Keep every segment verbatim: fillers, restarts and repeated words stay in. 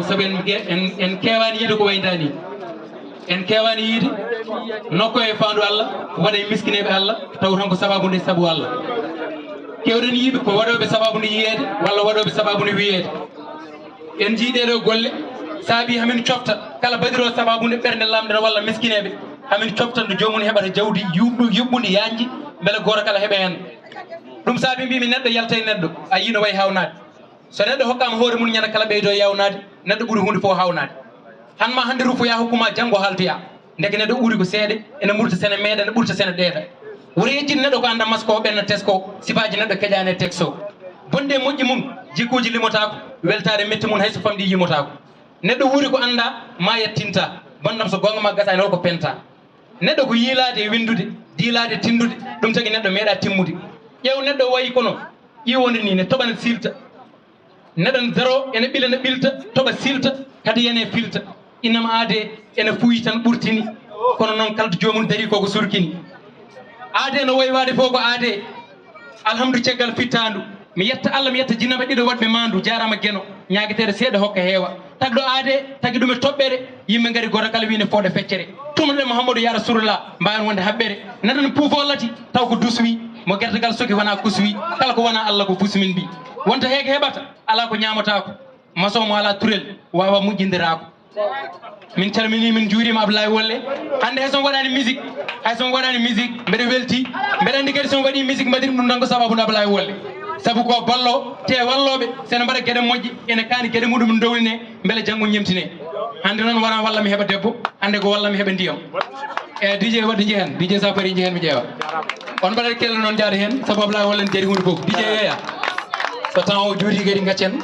Sabu en, en, en keewaani yiide ko wayi ndaa nii. En keewaani yiide nokku e faandu Allah, waɗa e miskineeɓe Allah, taw tan ko sabaabu nde sabu Allah. Keewɗen yiide ko waɗooɓe sabaabu nde yiyeede, walla waɗooɓe sabaabu nde wiyeede. En njii ɗee ɗoo golle, saabii hamin cofta kala baɗiroo sabaabu nde ɓernde lamnde walla miskineeɓe, hamin cofta nde joomum heɓata jawdi yuɓɓu-, yuɓɓundi yaajndi, mbele gooto kala heɓa heen. Ɗum saabii mbiimi neɗɗo yalta e neɗɗo, a yii no wayi haawnaade. So neɗɗo hokkaama hoore mum ñande kala ɓeydoo yaawnaade, neɗɗo ɓuri huunde fof haawnaade. Han ma hannde rufoyaa hokku ma janngo haaltoyaa. Ndeke neɗɗo ɓuri ko seeɗa, ene ɓurta sene meeɗa, ene ɓurta sene ɗeeɗa. Wota yejjit neɗɗo ko annda masko o ɓenna tesko, sifaaji neɗɗo keƴaani e texte o. Bonde e moƴƴi mum, jikkuuji limotaako, weltaare metti mum hay so famɗi yimotaako. Neɗɗo wuuri ko annda, ma yettinta, bonɗam so goonga ma gasaani holko penta. Neɗɗo ko yiilaade e winndude, diilaade e tinndude, ɗum tagi neɗɗo meeɗa timmude. Ƴeew neɗɗo wayi kono ƴiwonde ni, ne toɓa ne silta. Neɗɗo ne daro, ene ɓila ne ɓilta, toɓa silta, kadi yene filta. Innama aade ene fuuyi tan ɓurtini, kono noon kala to joomum darii koko surkini. Aade no woywaade fof ko aade. Alhamdu caggal fittaandu. Mi yetta Allah, mi yetta jinnaɓe ɗiɗo waɗɓe maandu. Jaaraama Geno, ñaageteeɗo seeɗa hokka heewa. Tagɗo aade, tagi ɗum e toɓɓere, yimɓe ngari gooto kala wiine fooɗa feccere. Tumuɗen Muhammadu ya Rasulullah, mbaawen wonde haɓɓere. Neɗɗo ne puufo lati, taw ko dus wi, mo gertogal soki wona kus wi, kala ko wona Allah ko fus min mbi. Wonta heege heɓata, alaa ko ñaamataako. Maçon mo alaa turel, waawa moƴƴindiraako. Min calminii, min njuuriima Ablaye Wolle. Hannde hay so mi waɗaani musique, hay so mi waɗaani musique, mbeɗa weltii. Mbeɗa anndi kadi so mi waɗii musique mbaɗir ɗum tan ko sababu no Ablaye Wolle. Sabu ko ballo, te wallooɓe, so ene mbaɗa geɗe moƴƴe, ene kaani geɗe muɗum ndowline, mbele janngo ñemtine. Hannde noon wona walla mi heɓa debbo, hannde ko walla mi heɓa ndiyam. E D J waɗde njehen, D J Sapari njehen mi ƴeewa. On mbaɗat kelle noon njaada heen, sabu Ablaye Wolle ne jari huunde fof. D J yeeya. So temps o juuti kadi ngaccen.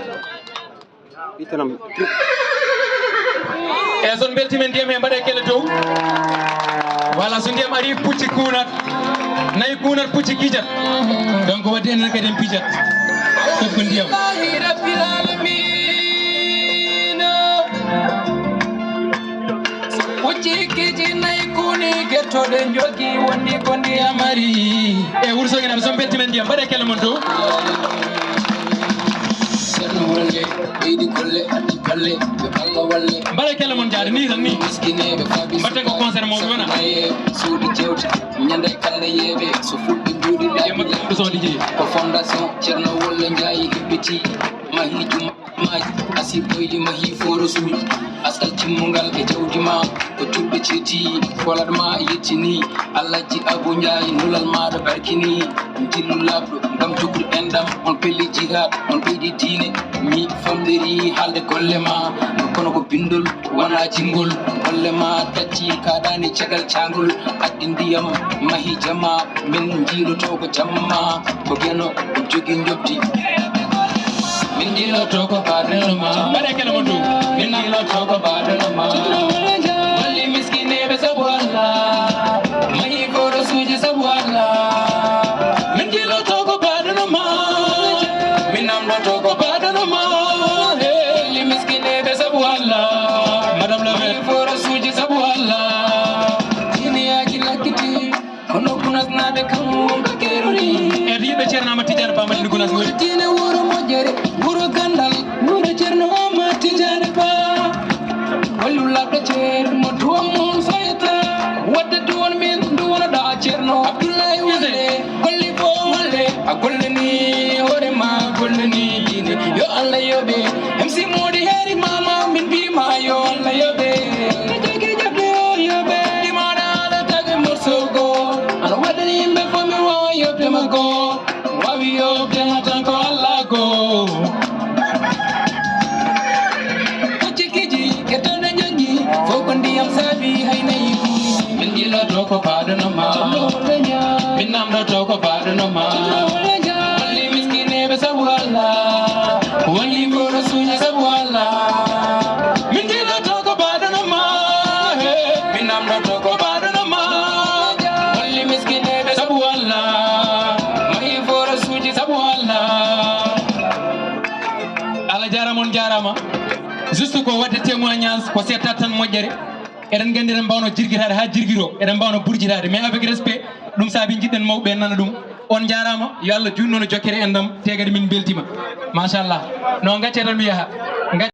Itanam. E so on mbeltiima ndiyam he mbaɗe kelle dow. Wala so ndiyam ari pucci kuunat. Nayi kuunat pucci kijat. Donc wadde enen kadi en pijat. Fof ko ndiyam. Pucci kiji nayi kuuni gettoɗe jogi wondi ko ndiyam ari. E Wuro Sogui naaɓe so on mbeltiima ndiyam mbaɗe kelle mon dow. Ceerno Wuro Njeey, ɓeydi golle, addi golle, ɓe balla walle. Mbaɗe kelle mon jaade ni tan ni. Miskineeɓe faabi. Mbaɗten ko concert mawɗo wona. Suudu jewte, ñande kande yeeɓe, so fuɗɗi mbuuɗi. Yemma ko son D J. Ko fondation Ceerno Wuro Njeey hebbiti, mahi juma. Maaji, asi boyli mahi forosuuji, askal timmungal e jawdi ma, ko juɓɓe ceeti, folat ma yettini, Alhaji Abu Njaay, nulal maɗa barkini, jillu laɓɗo, ngam jokkude enɗam, on pelli jihad, on ɓeydi diine, mi famɗiri haalde golle ma, kono ko bindol, wona jingol, golle ma tacci, kaɗani cagal cangol, addi ndiyam, mahi jama, Min njiiloto ko jamma, ko Geno, ko jogi njobdi. Min njiiloto ko baɗono ma. Mbaɗe kala mo dow. Min njiiloto ko baɗono ma. Walli miskineeɓe sabu Allah. Mahi forosuuji sabu Allah. Min njiiloto ko baɗono ma. Min namdoto ko baɗono ma. Walli miskineeɓe sabu Allah. Madame le maire. Mahi forosuuji sabu Allah. Jiniyaaji lakkiti. Kono Gunaas naaɓe kam wonko keerori. E yiɓe Ceerno Amadou Tidiane Ba Madina Gunaas woni. Wuro diine, wuro moƴƴere, wuro ganndal, wuro Ceerno Amadou Tidiane Ba. Wallu laɓɗo Ceerno, duwa mum fayata. Wadde duwon min, duwano ɗa Ceerno Abdoulaye Wale. Golli fof walle, a gollani hoore ma, gollani diine. Yo Allah yoɓe. M C Mody Heri Mama, min mbiima yo Allah yoɓe. Jagi jaɓde o yoɓe. Ɗimaɗa ala tagi morsogo. Ana waɗani yimɓe fof mi wawa yoɓde makko. Wawi yoɓde tan ko Allah ko. Ko cikiji, kettoɗo joggi. Fof ko ndiyam saabi hay nayi. Min njiloto ko baɗono ma. Min namdoto ko baɗono ma. Walli miskineeɓe sabu Allah. Walli forosuuji sabu Allah. Min njiloto ko baɗono ma. Min namdoto ko baɗono ma. Walli miskineeɓe sabu Allah. Mahi forosuuji sabu Allah. Allah jaaraama, on jaaraama. Juste ko waɗde témoignage, ko seetat tan moƴƴere. Eɗen nganndi eɗen mbaawno jirgitaade haa jirgitoo, eɗen mbaawno burjitaade, mais avec respect, ɗum saabi njiɗɗen mawɓe ɓe nana ɗum. On njaaraama, yo Allah juutnu no jokkere enɗam, te kadi min mbeltiima. Machallah. No, ngaccee tan mi yaha. Ngac-